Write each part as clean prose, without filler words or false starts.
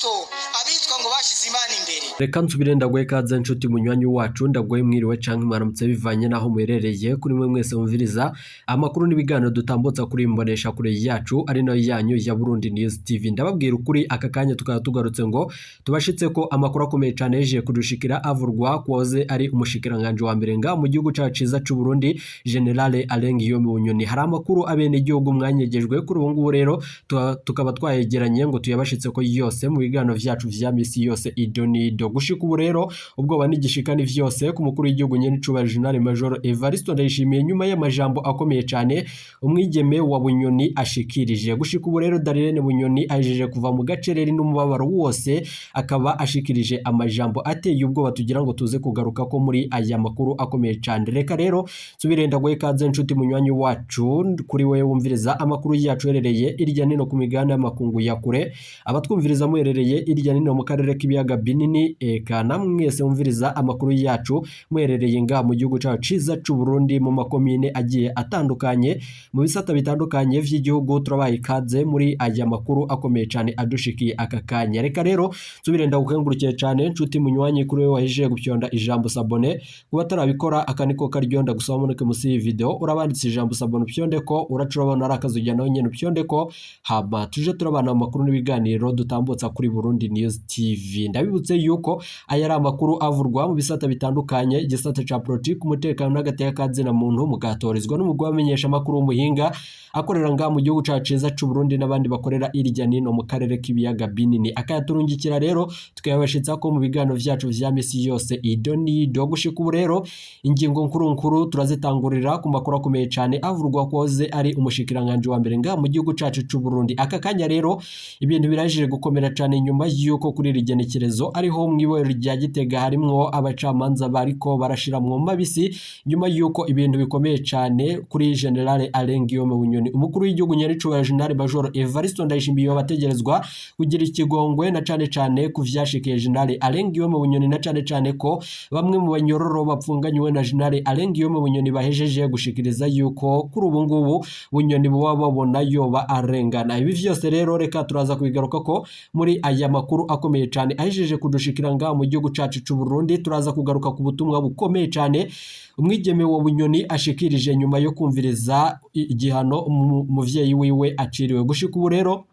Abakristo, abitwa ngo bashize Imana imbere. Reka nsubire ndaguhe ikaze, nshuti munywanyi wacu. Ndaguhe mwiriwe canke mwaramutse, bivanye n'aho muherereye. Kuri mwe mwese mumviriza amakuru n'ibiganiro dutambutsa kuri imbonesha kure yacu, ari nayo yanyu ya Burundi News TV, ndababwira ukuri, aka kanya tukaba tugarutse ngo tubashitse ko amakuru akomeye cane yeje kudushikira, avurwa kuwahoze ari umushikiranganje wa mbere nga mu gihugu cacu ciza c'u Burundi, General Alain Guillaume Bunyoni. Hari amakuru abene igihugu mwanyegejwe, kuri ubu ngubu rero tukaba twayegeranye ngo tuyabashitse ko yose mu biganiro vyacu vya misi yose, ido nido. Gushika ubu rero, ubwoba n'igishika ni vyose ku mukuru w'igihugu nyene icubahiro General Major Evariste Ndayishimiye, nyuma y'amajambo akomeye cane umwigeme wa Bunyoni ashikirije. Gushika ubu rero, Darlene Bunyoni ahejeje kuva mu gacereri n'umubabaro wose, akaba ashikirije amajambo ateye ubwoba tugira ngo tuze kugaruka ko muri aya makuru akomeye cane. Reka rero nsubire ndaguhe ikaze, nshuti munywanyi wacu, kuri wewe wumviriza amakuru yacu uherereye irya nino ku migabane y'amakungu ya kure, abatwumviriza muherereye irya nino mu karere k'ibiyaga binini, eka namwe mwese mwumviriza amakuru yacu muherereye nga mu gihugu cyacu ciza c'u Burundi, mu makomine agiye atandukanye, mu bisata bitandukanye vy'igihugu, turabaye ikaze muri aya makuru akomeye cane adushikiye aka kanya. Reka rero nsubire ndagukengurukiye cane, nshuti munywanyi, kuri wewe wahejeje gupyonda ijambo s'abonner. Kuba atarabikora, aka niko karyo ndagusaba muneke musi y'iyi video urabanditse ijambo s'abonner, upyonde ko uraca urabona ari akazu nawe nyene upyonde ko, hama tuje turabana mu makuru n'ibiganiro dutambutsa kuri Burundi News TV. Ndabibutse yuko aya ari amakuru avurwa mu bisata bitandukanye, igisata ca politiki, umutekano n'agateka ka zina muntu, mugatorizwa n'umugwi w'abamenyesha amakuru w'umuhinga akorera ngaha mu gihugu cacu ciza c'u Burundi n'abandi bakorera irya nino mu karere k'ibiyaga binini, akayaturungikira rero tukayabashitsa ko mu biganiro vyacu vya misi yose, ido nido. Gushika ubu rero, ingingo nkuru nkuru turazitangurira ku makuru akomeye cane avurwa koze ari umushikiranganje wa mbere ngaha mu gihugu cacu c'u Burundi. Aka kanya rero ibintu birajije gukomera cane, nyuma yuko kuri iri genekerezo ariho mw'ibohero rya Gitega harimwo abacamanza bariko barashiramwo mabisi, nyuma yuko ibintu bikomeye cane kuri General Alain Guillaume Bunyoni. Umukuru w'igihugu nyaricubahiro General Major Evariste Ndayishimiye bategerezwa kugira ikigongwe, na cane cane ku vyashikiye General Alain Guillaume Bunyoni, na cane cane ko bamwe mu banyororo bapfunganywe na General Alain Guillaume Bunyoni bahejeje gushikiriza yuko kuri ubu ngubu Bunyoni buba babona yoba arengana. Ibi vyose rero reka turaza kubigaruka ko muri aya makuru akomeye cane ahejeje kudushikira ngaha mu gihugu cacu c'u Burundi. Turaza kugaruka ku butumwa bukomeye cane umwigeme wa Bunyoni ashikirije nyuma yo kumviriza igihano umuvyeyi wiwe aciriwe. Gushika ubu rero,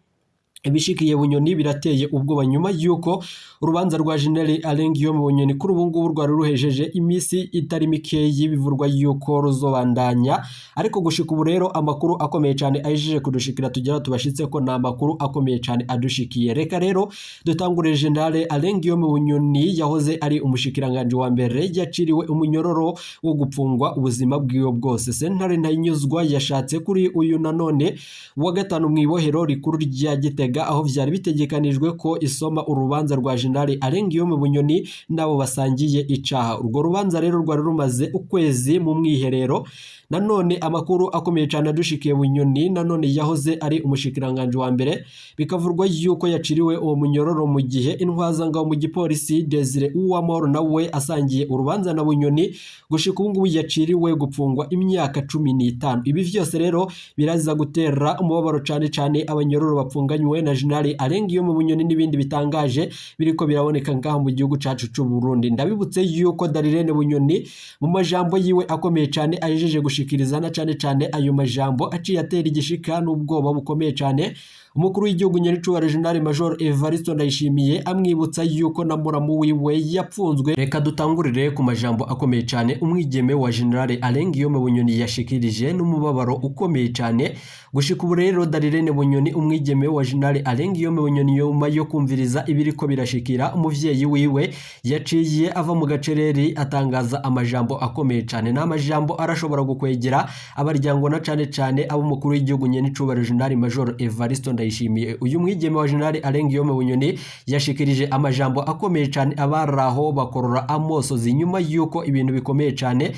ibishikiye Bunyoni birateye ubwoba, nyuma y'uko urubanza rwa General Alain Guillaume Bunyoni kuri ubu ngubu rwari ruhejeje iminsi itari mikeyi bivurwa yuko ruzobandanya. Ariko gushika ubu rero, amakuru akomeye cyane ahejeje kudushikira tugera tubashitse ko ni amakuru akomeye cyane adushikiye. Reka rero dutangure. General Alain Guillaume Bunyoni yahoze ari umushikiranganje wa mbere yaciriwe umunyororo wo gupfungwa ubuzima bwiwe bwose. Sentare Ntahinyuzwa yashatse kuri uyu nanone wa gatanu mu ibohero rikuru rya Gitega, aho vyari bitegekanijwe ko isoma urubanza rwa General Alain Guillaume Bunyoni n'abo basangiye icaha. Urwo rubanza rero rwari rumaze ukwezi mu mwiherero. Nanone amakuru akomeye cyane adushikiye, Bunyoni nanone yahoze ari umushikiranganje wa mbere, bikavurwa yuko yaciriwe uwo munyororo mu gihe intwazangabo mu gipolisi Desire Uwamahoro nawe asangiye urubanza na Bunyoni, gushika ubu ngubu yaciriwe gupfungwa imyaka 15. Ibi vyose rero biraza gutera umubabaro cane cane abanyororo bapfunganywe na General Alain Guillaume Bunyoni, n'ibindi bitangaje biriko biraboneka ngaho mu gihugu cacu c'u Burundi. Ndabibutse yuko Darlene Bunyoni mu majambo yiwe akomeye cane ahejeje gushikiriza, na cane cane ayo majambo aciye atera igishika n'ubwoba bukomeye cane umukuru w'igihugu nyaricubahiro General Major Evariste Ndayishimiye, amwibutsa yuko na muramu wiwe yapfunzwe. Reka dutangurire ku majambo akomeye cane umwigeme wa General Alain Guillaume Bunyoni yashikirije n'umubabaro ukomeye cane. Gushika ubu rero, Darlene Bunyoni, umwigeme wa General Alain Guillaume Bunyoni, nyuma yo kumviriza ibiriko birashikira umuvyeyi wiwe, yaciye ava mu gacereri atangaza amajambo akomeye cane. N'amajambo arashobora gukwegera abaryango, na cane cane abo umukuru w'igihugu nyenicubahiro General Major Evariste Ndayishimiye. Uyu mwigeme wa General Alain Guillaume Bunyoni yashikirije amajambo akomeye cane, abaraho bakorora amosozi, nyuma yuko ibintu bikomeye cane.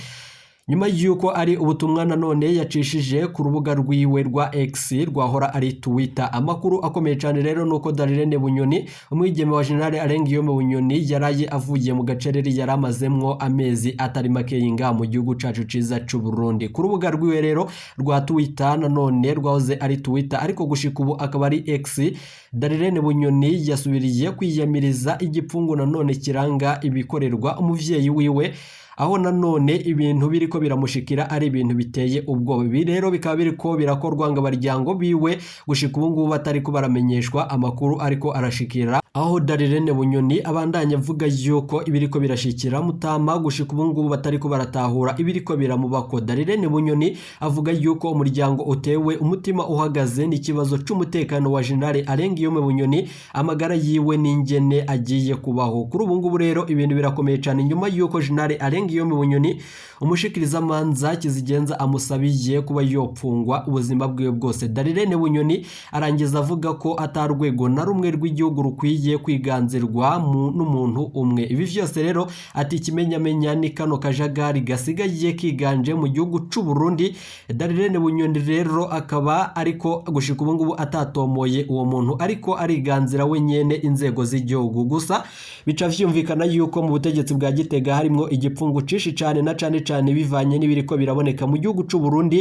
Nyuma y'uko ari ubutumwa nanone yacishije ku rubuga rwiwe rwa X rwahora ari Twitter. Amakuru akomeye cyane rero nuko Darlene Bunyoni, umwigeme wa General Alain Guillaume Bunyoni, yaraye avuye mu gacereri yari amazemwo amezi atari make yinga mu gihugu cacu ciza c'u Burundi. Ku rubuga rwiwe rero rwa Twitter nanone rwahoze ari Twitter ariko gushika ubu akaba ari X, Darlene Bunyoni yasubiriye kwiyamiriza igipfungu nanone kiranga ibikorerwa umuvyeyi wiwe, aho nanone ibintu biriko biramushikira ari ibintu biteye ubwoba. Ibi rero bikaba biriko birakorwa ngo abaryango biwe gushika ubu ngubu batariko baramenyeshwa amakuru ariko arashikira, aho Darlene Bunyoni abandanya avuga yuko ibiriko birashikira Mutama gushika ubu ngubu batariko baratahura ibiriko biramubako. Darlene Bunyoni avuga yuko umuryango utewe umutima uhagaze n'ikibazo c'umutekano wa General Alain Guillaume Bunyoni, amagara yiwe n'ingene agiye kubaho. Kuri ubu ngubu rero ibintu birakomeye cyane nyuma yuko General Alain Guillaume Bunyoni umushikirizamanza kizigenza amusabiye kuba yopfungwa ubuzima bwiwe bwose. Darlene Bunyoni arangiza avuga ko atarwego na rumwe rw'igihugu rukwiye kwiganzirwa n'umuntu umwe. Ibi vyose rero ati ikimenyamenya ni kano kajagari gasigaye kiganje mu gihugu c'u Burundi. Darlene Bunyoni rero akaba ariko gushika ubu ngubu atatomoye uwo muntu ariko ariganzira we nyene inzego z'igihugu. Gusa bica vyumvikana yuko mu butegetsi bwa Gitega harimwo igipfungu cishi cane na cane cane bivanye n'ibiriko biraboneka mu gihugu c'u Burundi.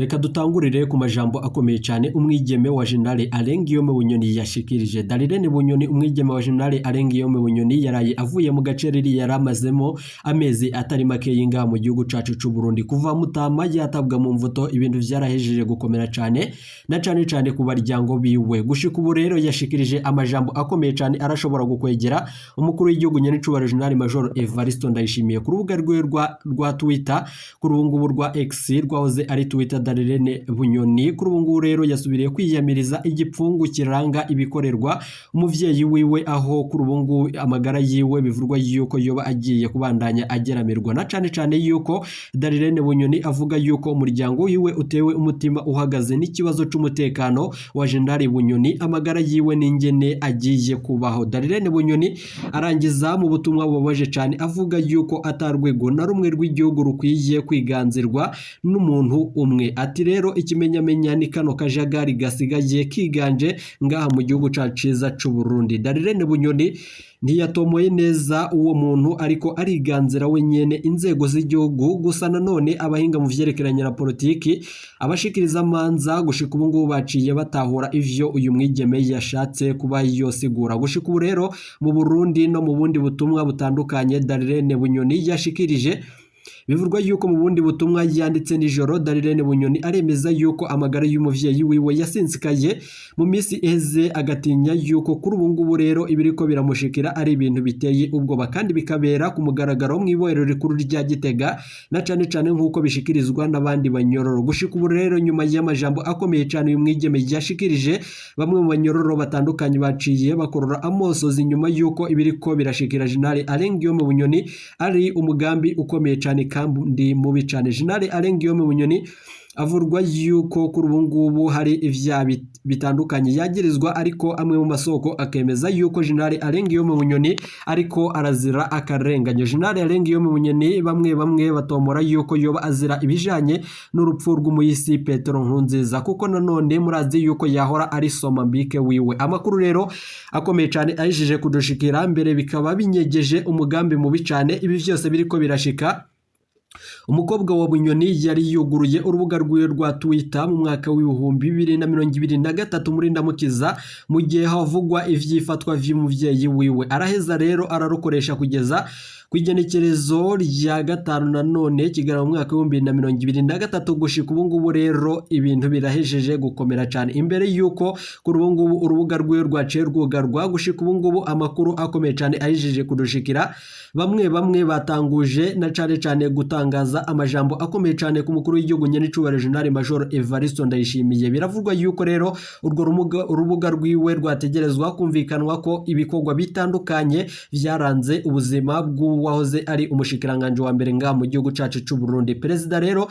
Reka dutangurire ku majambo akomeye cyane umwigeme wa General Alain Guillaume Bunyoni yashikirije. Darlene Bunyoni, umwigeme wa General Alain Guillaume Bunyoni, yaraye avuye mu gacereri yari amazemo amezi atari make y'ingaha mu gihugu cacu c'u Burundi. Kuva Mutama yatabwa mu mvuto ibintu vyarahejeje gukomera cyane na cane cane ku baryango biwe. Gushika ubu rero yashikirije amajambo akomeye cyane arashobora gukwegera umukuru w'igihugu nyenicubahiro General Major Evariste Ndayishimiye ku rubuga rwe rwa Twitter, kuri ubu ngubu rwa X rwahoze ari Twitter. Darlene Bunyoni kuri ubu ngubu rero yasubiriye kwiyamiriza igipfungu kiranga ibikorerwa umuvyeyi wiwe, aho kuri ubu ngubu amagara yiwe bivurwa yuko yoba agiye kubandanya ageramirwa, na cane cane yuko Darlene Bunyoni avuga yuko umuryango wiwe utewe umutima uhagaze n'ikibazo c'umutekano wa General Bunyoni, amagara yiwe n'ingene agiye kubaho. Darlene Bunyoni arangiza mu butumwa bubabaje cane avuga yuko atarwego na rumwe rw'igihugu rukwiye kwiganzirwa n'umuntu umwe. Ati rero ikimenyamenya ni kano kajagari gasigaye kiganje ngaha mu gihugu cacu ciza c'u Burundi. Darlene Bunyoni ntiyatomoye neza uwo muntu ariko ariganzira we nyene inzego z'igihugu. Gusa nanone abahinga mu vyerekeranye na politiki, abashikiriza amanza gushika ubu ngubu baciye batahura ivyo uyu mwigeme yashatse kuba yosigura. Gushika ubu rero mu Burundi no mu bundi butumwa butandukanye Darlene Bunyoni yashikirije, bivurwa yuko mu bundi butumwa yanditse nijoro Darlene Bunyoni aremeza yuko amagara y'umuvyeyi wiwe yasinzikaye mu minsi iheze, agatinya yuko kuri ubu ngubu rero ibiriko biramushikira ari ibintu biteye ubwoba kandi bikabera ku mugaragaro mw'ibohero rikuru rya Gitega, na cane cane nk'uko bishikirizwa n'abandi banyororo. Gushika ubu rero nyuma y'amajambo akomeye cane uyu mwigeme yashikirije, bamwe mu banyororo batandukanye baciye bakorora amosozi nyuma yuko ibiriko birashikira General Alain Guillaume Bunyoni ari umugambi ukomeye cane kandi mubi cane. General Alain Guillaume Bunyoni avurwa yuko kuri ubu ngubu hari ivyaha bitandukanye yagirizwa, ariko amwe mu masoko akemeza yuko General Alain Guillaume Bunyoni ariko arazira akarenganyo. General Alain Guillaume Bunyoni bamwe bamwe batomora yuko yoba azira ibijanye n'urupfu rw'umuyisi Petero Nkurunziza, kuko nanone murazi yuko yahora ari somambike wiwe. Amakuru rero akomeye cane ahejeje kudushikira mbere bikaba binyegeje umugambi mubi cane. Ibi vyose biriko birashika umukobwa wa Bunyoni yari yuguruye urubuga rwiwe rwa Twitter mu mwaka w'2023 muri Ndamukiza, mu gihe havugwa ivyifatwa vy'umuvyeyi wiwe. Araheza rero ararukoresha kugeza ku igenekerezo rya 5 nanone Kigarama mu mwaka w'2023. Gushika ubu ngubu rero ibintu birahejeje gukomera cane imbere yuko kuri ubu ngubu urubuga rwiwe rwaciye rwugarwa. Gushika ubu ngubu amakuru akomeye cane ahejeje kudushikira, bamwe bamwe batanguje na cane cane gutangaza amajambo akomeye cane ku mukuru w'igihugu nyenicubahiro General Major Evariste Ndayishimiye. Biravugwa yuko rero urwo rubuga rwiwe rwategerezwa kumvikanwa ko ibikorwa bitandukanye vyaranze ubuzima bw'uwahoze ari umushikiranganje wa mbere ngaha mu gihugu cacu c'u Burundi. Perezida rero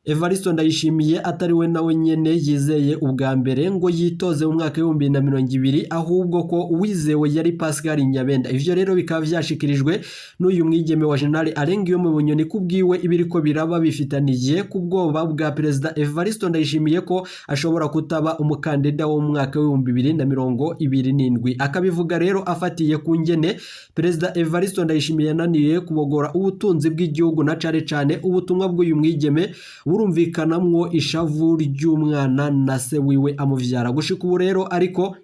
Evaristo Ndayishimiye atari we nawe nyene yizeye ubwa mbere ngo yitoze mu mwaka w'2020, ahubwo ko uwizewe yari Pascal Nyabenda. Ivyo rero bikaba vyashikirijwe n'uyu mwigeme wa General Alain Guillaume Bunyoni. Kubwiwe, ibiriko biraba bifitaniye ku bwoba bwa Perezida Evaristo Ndayishimiye ko ashobora kutaba umukandida wo mu mwaka w'2027. Akabivuga rero afatiye ku ngene Perezida Evaristo Ndayishimiye yananiye kubogora ubutunzi bw'igihugu, na cane cane ubutumwa bw'uyu mwigeme burumvikanamwo ishavu ry'umwana na se wiwe amuvyara. Gushika ubu rero ariko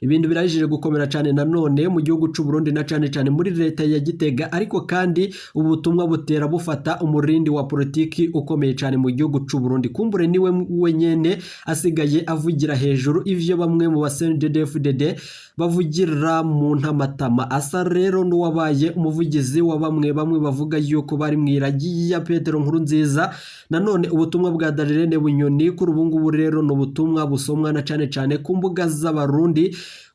ibintu birajije gukomera cyane nanone mu gihugu c'u Burundi, na cane cane muri leta ya Gitega. Ariko kandi ubutumwa butera bufata umurindi wa politiki ukomeye cyane mu gihugu c'u Burundi. Kumbure niwe wenyene asigaye avugira hejuru ivyo bamwe mu ba CNDD-FDD bavugira mu ntamatama. Asa rero n'uwabaye umuvugizi wa bamwe bamwe bavuga yuko bari mw'iragi ya Petero Nkurunziza. Nanone ubutumwa bwa Darlene Bunyoni kuri ubu ngubu rero ni ubutumwa busomwa na cane cane ku mbuga z'Abarundi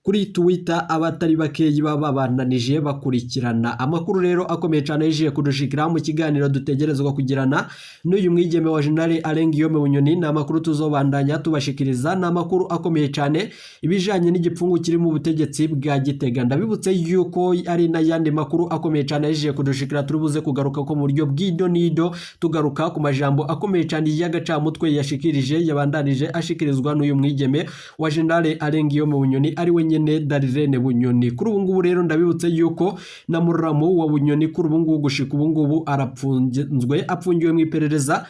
kuri Twitter, abatari bakeyi baba babandanije bakurikirana amakuru rero akomeye cyane yaje kudushikira mu kiganiro dutegerezwa kugirana n'uyu mwigeme wa General Alain Guillaume Bunyoni. Ni amakuru tuzobandanya tubashikiriza, ni amakuru akomeye cyane ibijanye n'igipfungu kiri mu butegetsi bwa Gitega. Ndabibutse yuko ari n'ayandi makuru akomeye cyane yaje kudushikira turi buze kugaruka ko mu buryo bw'ido nido, tugaruka ku majambo akomeye cyane y'agacamutwe yashikirije, yabandanije ashikirizwa n'uyu mwigeme wa General Alain Guillaume Bunyoni, ari we nyene Darlene Bunyoni. Kuri ubu ngubu rero ndabibutse yuko na muramu wa Bunyoni kuri ubu ngubu, gushika ubu ngubu, arapfunzwe, apfungiwe mu iperereza.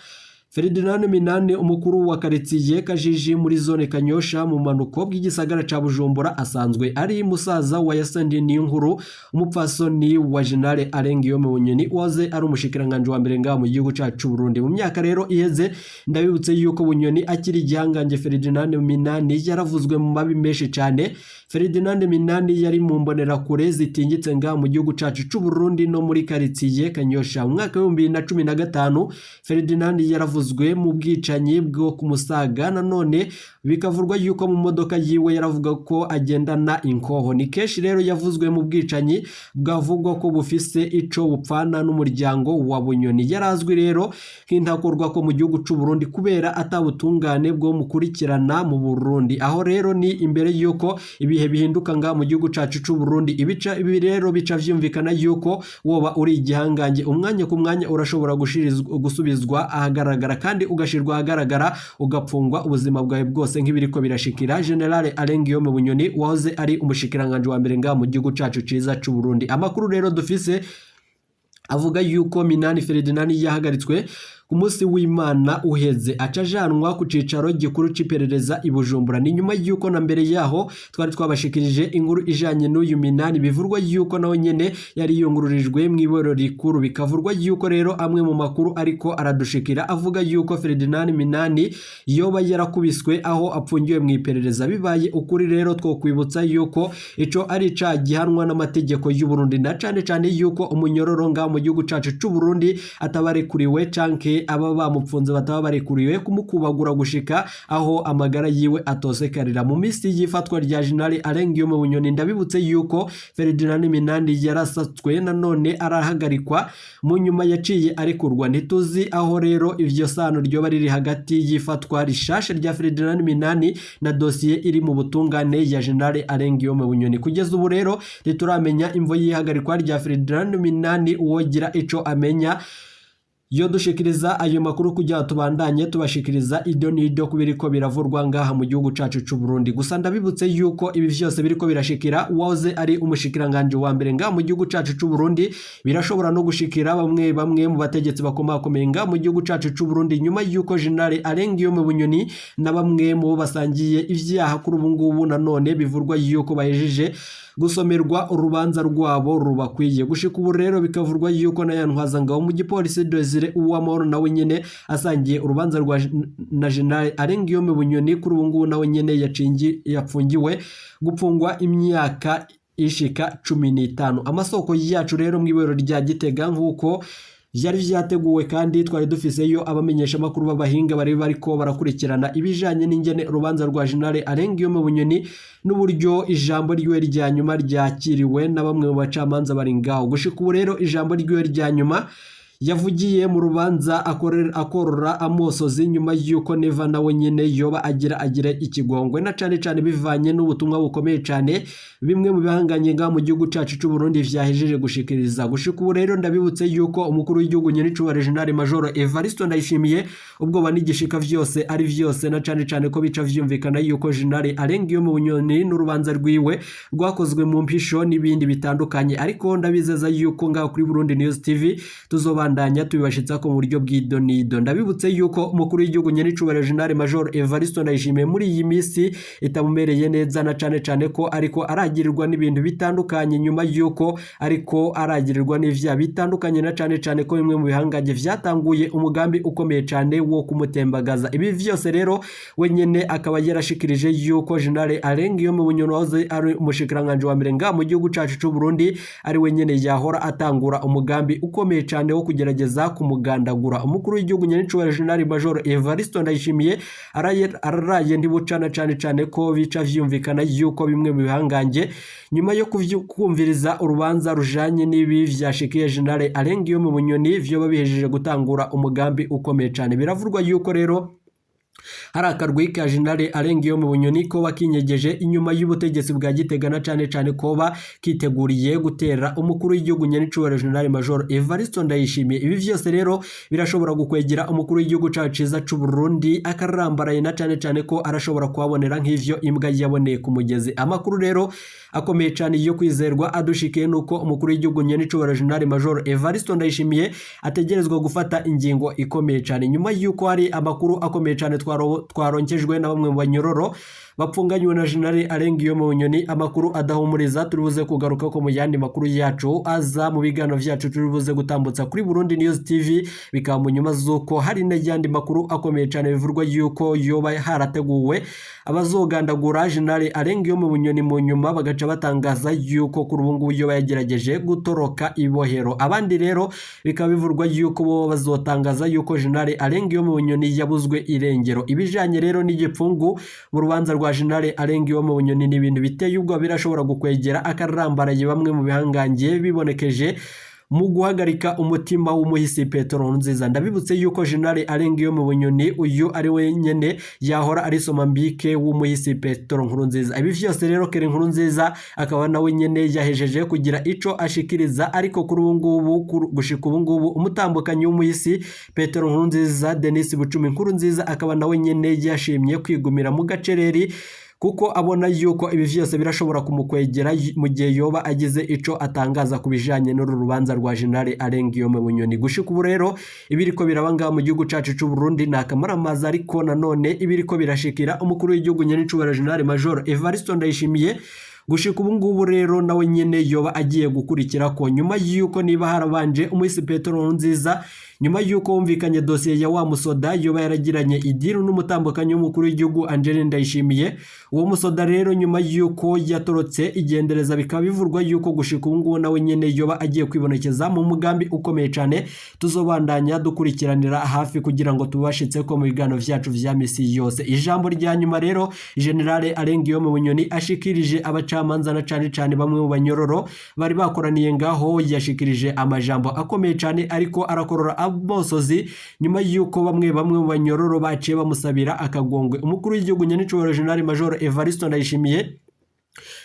Ferdinand Minani, umukuru wa karitsiye Kajiji muri zone Kanyosha mu manuko bw'igisagara ca Bujumbura, asanzwe ari musaza wa Yasandi Niyonkuru, umupfasoni wa General Alain Guillaume Bunyoni waze ari umushikiranganje wa mbere ngaha mu gihugu cacu Burundi mu myaka rero iheze. Ndabibutse yuko Bunyoni akiri igihangange, Ferdinand Minani yaravuzwe mu mabi menshi cane. Ferdinand Minani yari mu mbonerakure zitingitse ngaha mu gihugu cacu c'u Burundi no muri karitsiye Kanyosha. Mu mwaka w'2015 Ferdinand yaravuzwe mu bwicanyi bwo kumusaga. Nanone bikavurwa yuko mu modoka yiwe yaravuga ko agendana inkoho. Ni kenshi rero yavuzwe mu bwicanyi bwavugwa ko bufise ico bupfana n'umuryango wa Bunyoni. Yarazwi rero nk'intakorwa ko mu gihugu c'u Burundi kubera atabutungane bwo mukurikirana mu Burundi. Aho rero ni imbere yuko ibihe bihinduka ngaha mu gihugu cacu c'u Burundi. Ibica ibi rero bica vyumvikana yuko woba uri igihangange, umwanya ku mwanya urashobora gusubizwa ahagaragara kandi ugashirwa ahagaragara, ugapfungwa ubuzima bwawe bwose, nk'ibiriko birashikira General Alain Guillaume Bunyoni wahoze ari umushikiranganje wa mbere ngaha mu gihugu cacu ciza c'u Burundi. Amakuru rero dufise avuga yuko Minani Ferdinand yahagaritswe ku munsi w'Imana uheze, aca ajanwa ku cicaro gikuru c'iperereza i Bujumbura. Ni nyuma yuko na mbere yaho twari twabashikirije inkuru ijanye n'uyu Minani, bivurwa yuko nawe nyene yari yungururijwe mu iboro rikuru. Bikavurwa yuko rero amwe mu makuru ariko aradushikira avuga yuko Ferdinand Minani yoba yarakubiswe aho apfungiwe mu iperereza. Bibaye ukuri rero, twokwibutsa yuko ico ari icaha gihanwa n'amategeko y'u Burundi, na cane cane yuko umunyororo ngaha mu gihugu cacu c'u Burundi atabarekuriwe canke aba bamupfunze bataba barekuriwe kumukubagura gushika aho amagara yiwe atosekarira. Mu minsi y'ifatwa rya General Alain Guillaume Bunyoni, ndabibutse yuko Ferdinand Minani yarasatswe, nanone arahagarikwa, mu nyuma yaciye arekurwa. Ntituzi aho rero ivyo sano ryoba riri hagati y'ifatwa rishasha rya Ferdinand Minani na dosiye iri mu butungane ya General Alain Guillaume Bunyoni. Kugeza ubu rero ntituramenya imvo y'ihagarikwa rya Ferdinand Minani. Uwogira ico amenya yo dushikiriza ayo makuru kugira ngo tubandanye tubashikiriza ido n'ido ku biriko biravurwa ngaha mu gihugu cacu c'u Burundi. Gusa ndabibutse yuko ibi vyose biriko birashikira uwahoze ari umushikiranganje wa mbere ngaha mu gihugu cacu c'u Burundi, birashobora no gushikira bamwe bamwe mu bategetsi bakomakomeye ngaha mu gihugu cacu c'u Burundi, nyuma yuko General Alain Guillaume Bunyoni na bamwe mu bo basangiye ivyaha kuri ubu ngubu nanone bivurwa yuko bahejeje gusomerwa urubanza rwabo rubakwiye. Gushika ubu rero bikavurwa yuko na Yantwazangabo mu gipolisi Desire Uwamahoro nawe nyene asangiye urubanza rwa na General Alain Guillaume Bunyoni, kuri ubu ngubu nawe nyene yapfungiwe gupfungwa imyaka ishika 15. Amasoko yacu rero mw'ibero rya Gitega, nk'uko vyari vyateguwe kandi twari dufiseyo abamenyesha makuru b'abahinga bari bariko barakurikirana ibijanye n'ingene urubanza rwa General Alain Guillaume Bunyoni n'uburyo ijambo ryiwe rya nyuma ryakiriwe na bamwe mu bacamanza bari ngaho. Gushika ubu rero ijambo ryiwe rya nyuma Yavugiye mu rubanza akorora amosozi nyuma y'uko Neva nawe nyene yoba agira ikigongwe, na cane cane bivanye n'ubutumwa bukomeye cane bimwe mu bihanganye nga mu gihugu cacu c'u Burundi vyahejeje gushikiriza. Gushika ubu rero, ndabibutse yuko umukuru w'igihugu nyenicubahiro General Major Evaristo Ndayishimiye ubwoba n'igishika vyose ari vyose, na cane cane ko bica vyumvikana yuko General Alain Guillaume Bunyoni n'urubanza rwiwe rwakozwe mu mpisho n'ibindi bitandukanye. Ariko ndabizeza yuko ngaho kuri Burundi News TV tuzobandanya tubibashitsa ko mu buryo bw'idonido. Ndabibutse yuko umukuru w'igihugu nyenicubahiro General Major Evaristo Ndayishimiye muri iyi minsi itamumereye neza, na cane cane ko ariko aragirirwa n'ibintu bitandukanye, nyuma yuko ariko aragirirwa n'ivyaha bitandukanye, na cane cane ko bimwe mu bihangange vyatanguye umugambi ukomeye cane wo kumutembagaza. Ibi vyose rero we nyene akaba yarashikirije yuko General Alain Guillaume Bunyoni wahoze ari umushikiranganji wa mbere nga mu gihugu cacu c'u Burundi ari we nyene yahora atangura umugambi ukomeye cane wo kugerageza kumugandagura. Umukuru w'igihugu nyenicubahiro General Major Evaristo Ndayishimiye araraye ntibucana, cane cane ko bica vyumvikana yuko bimwe mu bihangange nyuma yo kumviriza urubanza rujanye n'ibi vyashikiye General Alain Guillaume Bunyoni vyoba bihejeje gutangura umugambi ukomeye cane. Biravurwa yuko rero hari akarwi ka General Alain Guillaume Bunyoni koba kinyegeje inyuma y'ubutegetsi bwa Gitega, na cane cane koba kiteguriye gutera umukuru w'igihugu nyenicubahiro General Major Evaristo Ndayishimiye. Ibi vyose rero birashobora gukwegera umukuru w'igihugu cacu ciza c'u Burundi akarambaraye, na cane cane ko arashobora kuhabonera nk'ivyo imbwa yaboneye ku mugezi. Amakuru rero akomeye cane yo kwizerwa adushikiye nuko umukuru w'igihugu nyenicubahiro General Major Evaristo Ndayishimiye ategerezwa gufata ingingo ikomeye cane, nyuma y'uko hari amakuru akomeye cane twaronkejwe na bamwe mu banyororo bapfunganywe na General Alain Guillaume Bunyoni, amakuru adahumuriza turi buze kugaruka ko mu yandi makuru yacu aza mu biganiro vyacu turi buze gutambutsa kuri Burundi News TV. Bikaba mu nyuma z'uko hari n'ayandi makuru akomeye cane bivurwa yuko yoba harateguwe abazogandagura General Alain Guillaume Bunyoni, mu nyuma bagaca batangaza yuko kuri ubu ngubu yoba yagerageje gutoroka ibohero. Abandi rero bikaba bivurwa yuko bo bazotangaza yuko General Alain Guillaume Bunyoni yabuzwe irengero. Ibijanye rero n'igipfungu mu rubanza rwa General Alain Guillaume Bunyoni ni ibintu biteye ubwoba, birashobora gukwegera akarambaraye bamwe mu bihangange bibonekeje mu guhagarika umutima w'umuhisi Petero Nkurunziza. Ndabibutse yuko General Alain Guillaume Bunyoni uyu ari we nyene yahora ari somambike w'umuhisi Petero Nkurunziza. Ibi vyose rero Keri Nkurunziza akaba nawe nyene yahejeje kugira ico ashikiriza, ariko kuri ubu ngubu, gushika ubu ngubu, umutambukanyi w'umuhisi Petero Nkurunziza Denis Bucumi Nkurunziza akaba nawe nyene yashimye kwigumira mu gacereri, kuko abona yuko ibi vyose birashobora kumukwegera mu gihe yoba agize ico atangaza ku bijanye n'uru rubanza rwa General Alain Guillaume Bunyoni. Gushika ubu rero ibiriko biraba ngaha mu gihugu cacu c'u Burundi ni akamaramaza, ariko nanone ibiriko birashikira umukuru w'igihugu nyenicubahiro General Major Evaristo Ndayishimiye, gushika ubu ngubu rero nawe nyene yoba agiye gukurikira ko nyuma y'uko niba harabanje umuhisi Petero Nkurunziza, nyuma y'uko humvikanye dosiye ya wa musoda yoba yaragiranye idiru n'umutambukanyi w'umukuru w'igihugu Angeline Ndayishimiye. Uwo musoda rero nyuma y'uko yatorotse igendereza, bikaba bivurwa yuko gushika ubu ngubu nawe nyene yoba agiye kwibonekeza mu mugambi ukomeye cane tuzobandanya dukurikiranira hafi kugira ngo tubashitse ko mu biganiro vyacu vya misi yose. Ijambo rya nyuma rero General Alain Guillaume Bunyoni ashikirije abacamanza na cane cane bamwe mu banyororo bari bakoraniye ngaho, yashikirije amajambo akomeye cane ariko arakorora amosozi nyuma y'uko bamwe bamwe mu banyororo baciye bamusabira akagongwe. Umukuru w'igihugu nyenicubahiro General Major Evaristo Ndayishimiye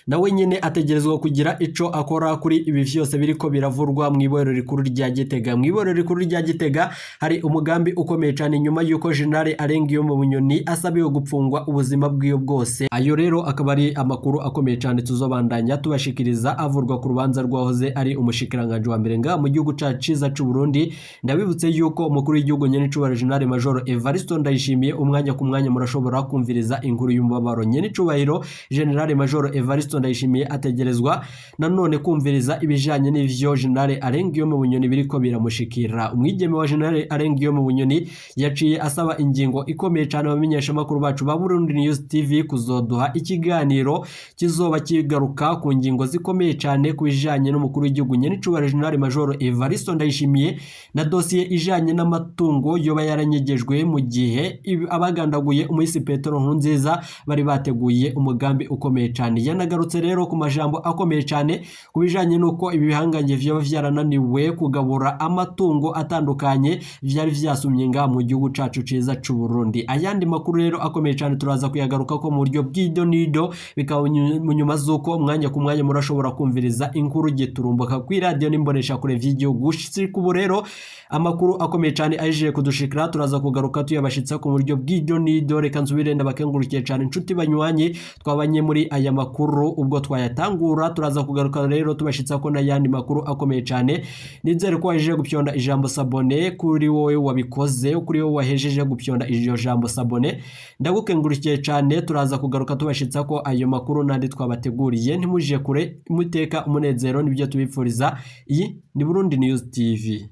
nawe nyene ategerezwa kugira ico akora kuri ibi vyose biriko biravurwa mu ibohero rikuru rya Gitega. Mu ibohero rikuru rya Gitega hari umugambi ukomeye cane nyuma y'uko General Alain Guillaume Bunyoni asabiwe gupfungwa ubuzima bwiwe bwose. Ayo rero akaba ari amakuru akomeye cane tuzobandanya tubashikiriza avurwa ku rubanza rwahoze ari umushikiranganje wa mbere ngaha mu gihugu cacu ciza c'u Burundi. Ndabibutse yuko umukuru w'igihugu nyenicubahiro General Major Evaristo Ndayishimiye umwanya ku mwanya murashobora kumviriza inkuru y'umubabaro. Nyenicubahiro General Major Evaristo Ndayishimiye ategerezwa nanone kumviriza ibijanye n'ivyo General Alain Guillaume Bunyoni biriko biramushikira. Umwigeme wa General Alain Guillaume Bunyoni yaciye asaba ingingo ikomeye cane abamenyeshamakuru bacu ba Burundi News TV kuzoduha ikiganiro kizoba kigaruka ku ngingo zikomeye cane ku bijanye n'umukuru w'igihugu nyenicubahiro General Major Evaristo Ndayishimiye na dosiye ijanye n'amatungo yoba yaranyegejwe mu gihe abagandaguye umuhisi Petero Nkurunziza bari bateguye umugambi ukomeye cane. Yanagarutse rero ku majambo akomeye cyane ku bijanye n'uko ibi bihangange vyoba vyarananiwe kugabura amatungo atandukanye vyari vyasumye nga mu gihugu cacu ciza c'u Burundi. Ayandi makuru rero akomeye cyane turaza kuyagaruka ko mu buryo bw'idonido, bikaba mu nyuma z'uko umwanya ku mwanya murashobora kumviriza inkuru giturumbuka kuri radio n'imbonesha kure vy'igihugu. Gushika ubu rero amakuru akomeye cyane aje kudushikira turaza kugaruka tuyabashitsa ku buryo bw'idonido. Reka nsubire ndabakengurukiye cyane inshuti banywanyi twabanye muri aya makuru ubwo twayatangura. Turaza kugaruka rero tubashitsa ko n'ayandi makuru akomeye cyane. Nizere ko wahejeje gupyonda ijambo s'abonner. Kuri wowe wabikoze, kuri wowe wahejeje gupyonda iryo jambo s'abonner, ndagukengurukiye cyane. Turaza kugaruka tubashitsa ko ayo makuru n'andi twabateguriye. Ntimuje kure, muteka umunezero nibyo tubifuriza. Iyi ni Burundi News TV.